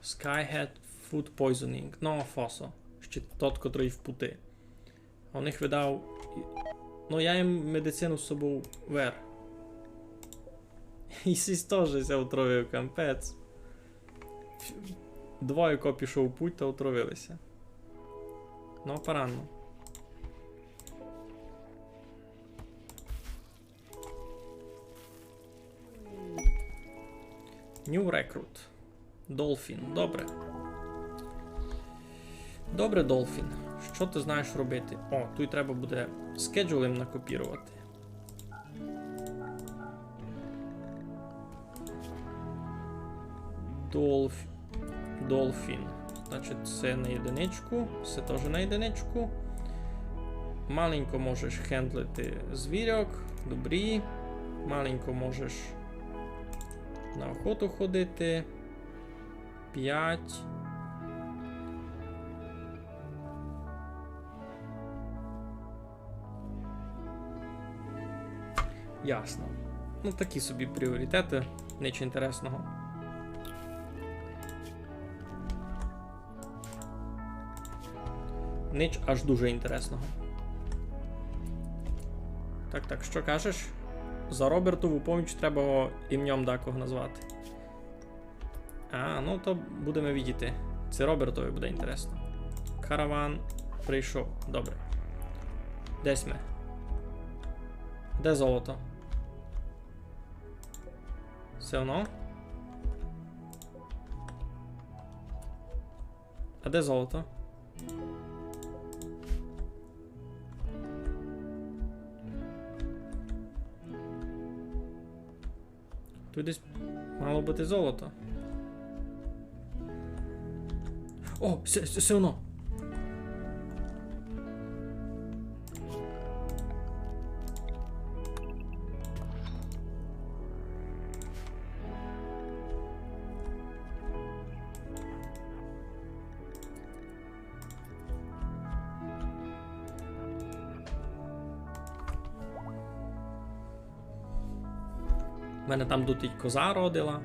Skyhead Food Poisoning. Ну, фосо. Ще тот, котрый в пути. А у них видав... Ну, я їм медицину з собов вер. І сись тоже ся отравив, капець. Двоє ко пішло в путь та отравили ся. Ну, парадно. New recruit. Dolphin, добре. Добре, Dolphin. Што ты знаєш робити? О, туй треба буде schedule їм накопіровати. Долф-, Dolphin. Значить, се на єдиничку, се тоже на єдиничку. Маленько можеш хендлити звірок, добрі. Маленько можеш на охоту ходити. Пять. Ясно. Ну, такі собі пріоритеты, нич інтересного. Нич аж дуже інтересного. Так, так, што кажеш? За Робертову поміч треба імньом дакого назвати. А, ну то будеме видіти. Се Робертови буде інтересно. Караван прийшов. Добре. Де сьме? Де золото? Всьо оно? А де золото? Туй десь мало быти золото. О, всьо, всьо, всьо оно. У мене там тут і коза родила.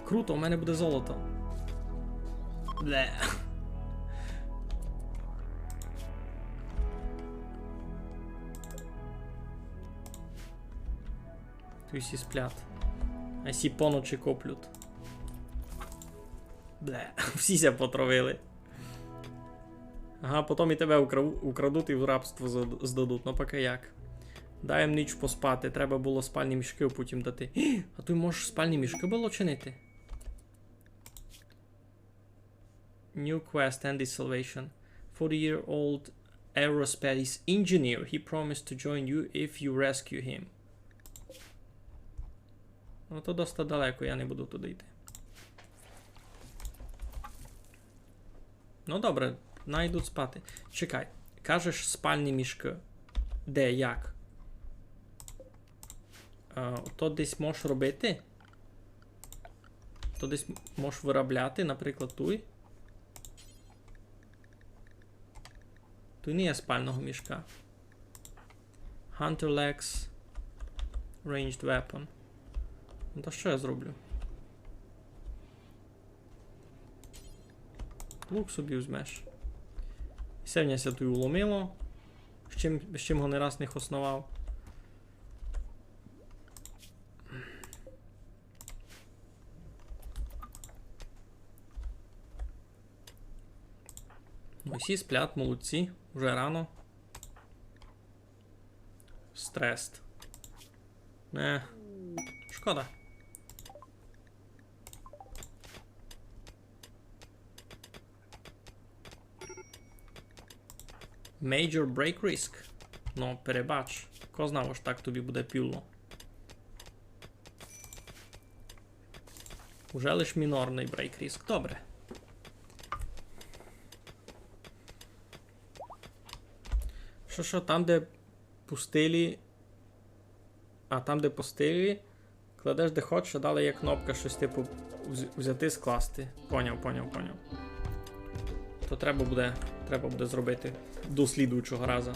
Круто, у мене буде золото. Бле. Туй сі сплят. А сі поночі коплют. Бле, всі ся потравили. Ага, потім і тебе укра-, украдуть і в рабство зад-, здадуть. Ну, поки як. Дай їм ніч поспати. Треба было спальні мішкы потім дати. А туй можеш спальні мішкы было чинити? New quest, Andy's salvation. Forty-year-old aerospace engineer. He promised to join you if you rescue him. Ну, то доста далеко, я не буду туды йти. Ну, добре, най йдуть спати. Чекай, кажеш спальні мішкы. Де, як? Е, то десь можеш робити? То десь м-, можеш вырабляти, наприклад, туй. Туй не є спального мішка. Hunter Legs, Ranged Weapon. Ну, та што я зроблю? Лук собі возьмеш. Всьо в ня ся туй уломило. З чим, з чим го не раз не хосновав. Ну, всі сплять, молодці, уже рано. Stressed. Не, шкода. Major break risk. Ну, перебач. Ко знав, ож так тобі буде пюло. Уже лиш мінорный break risk. Добре. Што, што, там, де пустилі, а там, де пустилі, кладеш, де хочеш, а далі є кнопка щось типу вз-, взяти, скласти. Поняв, поняв, поняв. То треба буде, треба буде зробити до слідуючого раза.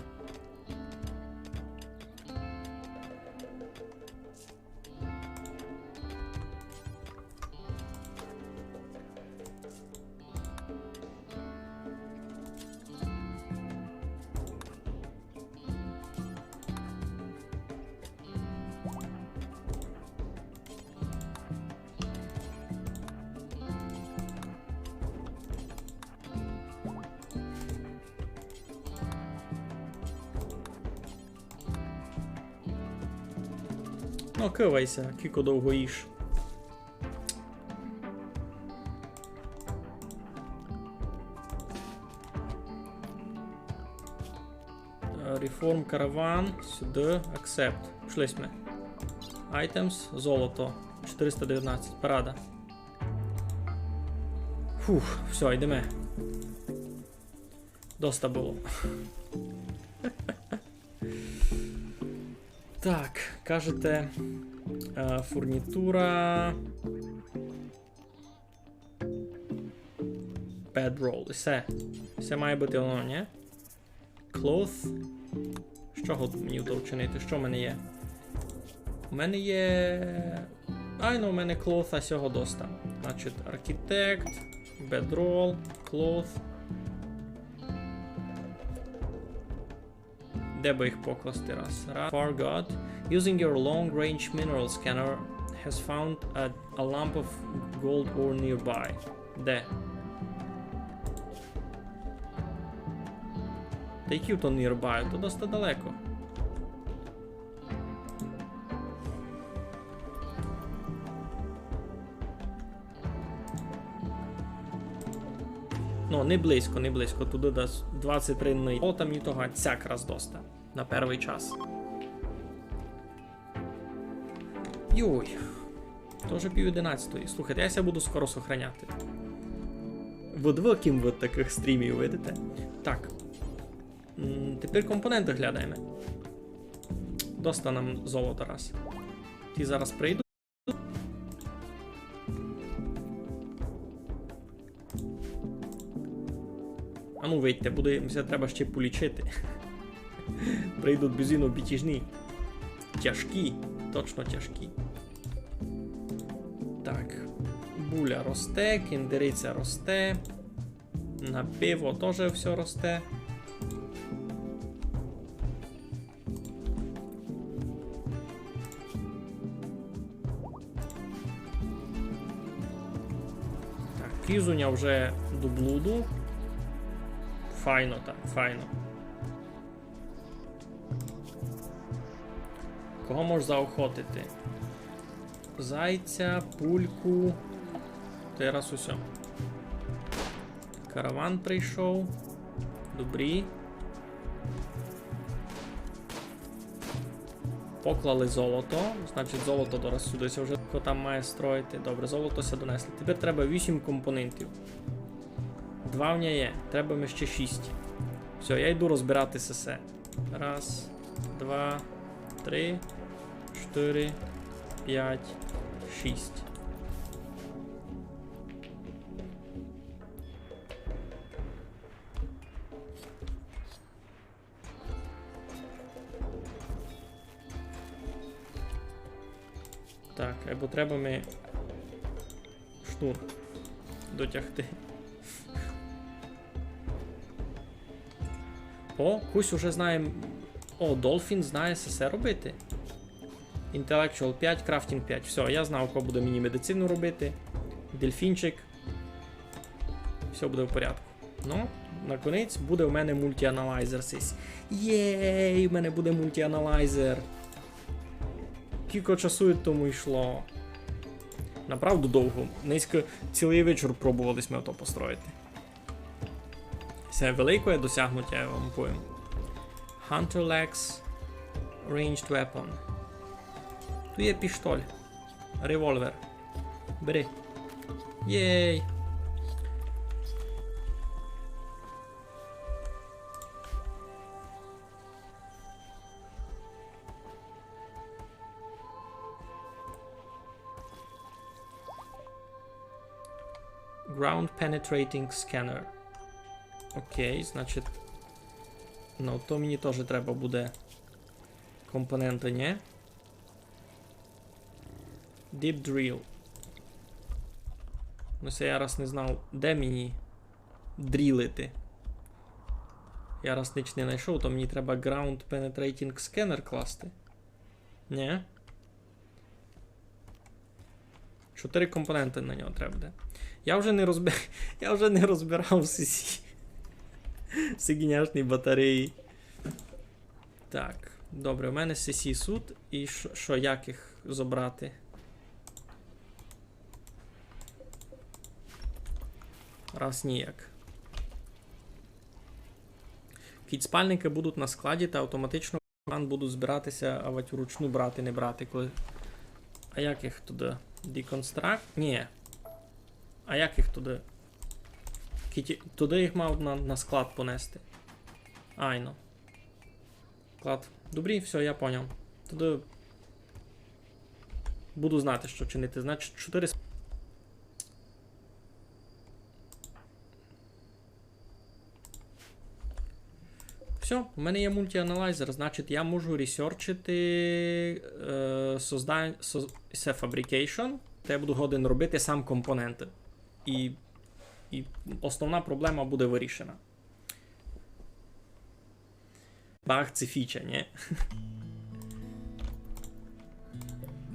Ну, кывай ся, кіко довго їш. Е, Reform Caravan, сюды, Accept. Пішли сьме. Items, золото. Чотириста девятнадцять, парада. Фух, всьо, йдеме. Доста было. Так, кажете, е, фурнітура. Bedroll. Всьо. Всьо має быти воно, нї? Cloth. З чого мені то вчинити? Што в мене є? У мене є... Ай, ну, у мене cloth, а сього доста. Значить, architect, bedroll, cloth. Де бы їх покласти раз? Раз. Forgot. Using your long-range mineral scanner has found a, a lump of gold ore nearby. Де? Та які то nearby? То доста далеко. Ну, не близько, не близько. Туды десь двадцять три дни. О, там і того цяк раз доста. На першый час. Йой. То вже пів одинадцятої. Слухайте, я ся буду скоро сохраняти. Вид выким вид такых стрімів, видите? Так. М, тепер компоненты глядаєме. Доста нам золота раз. Ті зараз прийдуть. А ну, видьте, буде, ся треба ще полічити. Прийдуть бізино бітіжні. Тяжкі, точно тяжкі. Так, буля росте, кендериця росте. На пиво тоже всьо росте. Так, Різуня вже до блуду. Файно там, файно. Кого мож заохотити? Зайця, пульку. Тераз усьо. Караван прийшов. Добрі. Поклали золото. Значить, золото дораз сюды ся вже ко там має строїти. Добре, золото ся донесли. Тепер треба вісім компонентів. Два в ня є. Треба ми ще шість. Всьо, я йду розбирати сесе. Раз, два, три, чотири, пять, шість. Так, айбо треба ми шнур дотягти. О, кусь уже знає. О, Долфін знає сесе робити. Intellectual пять, Crafting пять. Всьо, я знав, ко буде мені медицину робити. Дельфінчик. Всьо буде в порядку. Ну, наконець буде у мене мультіаналайзер сись. Єй, у мене буде мультіаналайзер. Кілько часу від тому йшло. Направду довго. Нынька цілый вечір пробовали сьме то построїти. Се велике досягнуття, я вам повім. Hunter Legs, ranged weapon. Туй є піштоль. Револьвер. Бери. Єй! Ground Penetrating Scanner. Окей, значить. Ну, то мені тоже треба буде компоненты, нє? Deep Drill. Ну, се я раз не знав, де мені дрілити. Я раз нич не найшов, то мені треба Ground Penetrating Scanner класти. Нє? Чотири компоненты на нього треба буде. Я вже не розби-, я вже не розбирав всі ці, всі гіняшні батареї. Так, добре, у мене сесі сут. І шо, шо, як їх забрати? Раз ніяк. Кідь спальникы будуть на складі, та автоматично будуть збирати ся, авать вручну брати, не брати, коли. А як їх туды? Deconstruct? Ні. А як їх туды? Кідь туды їх мав на, на склад понести. Айно. Клад. Добрі, всьо, я поняв. Тогды буду знати, што чинити. Значить, чотири с-, всьо, у мене є мультіаналайзер, значить, я можу ресерчити, е, созда-, соз-, се fabrication, та я буду годен робити сам компоненты. І, і основна проблема буде вирішена. Баг, це фіча, нє?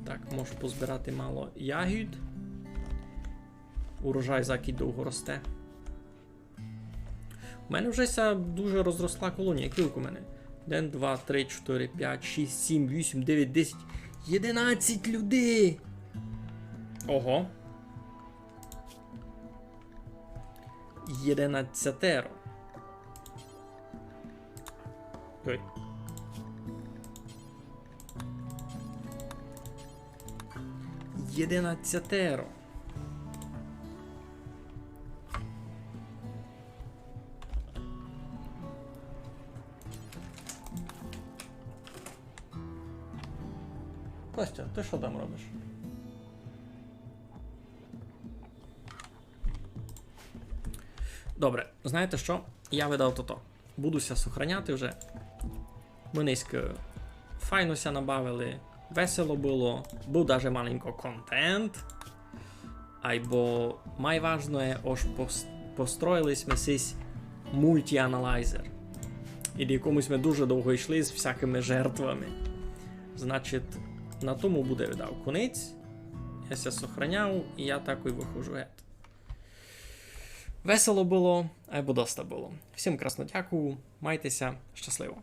Так, можу позбирати мало ягід. Урожай закідь довго росте. У мене вже ся дуже розросла колонія. Кілько у мене? Один, два, три, чотири, пять, шість, сім, вісім, девять, десять, єдинадцять людей! Ого. Єдинадцятеро. Ой. Єдинадцятеро. Костя, ти што там робиш? Добре, знаєте што? Я видав тото. Буду ся сохраняти вже. Мы нынька файно ся набавили, весело было, быв даже маленько контент. Айбо майважноє, ож пос-, построїли сьме сись мультіаналайзер, ид якому сьме дуже довго йшли з всякыми жертвами. Значить, на тому буде видав конець. Я ся сохраняв, і я такой выходжу гет. весело было, айбо доста было. Всім красно дякую, майте ся, щасливо.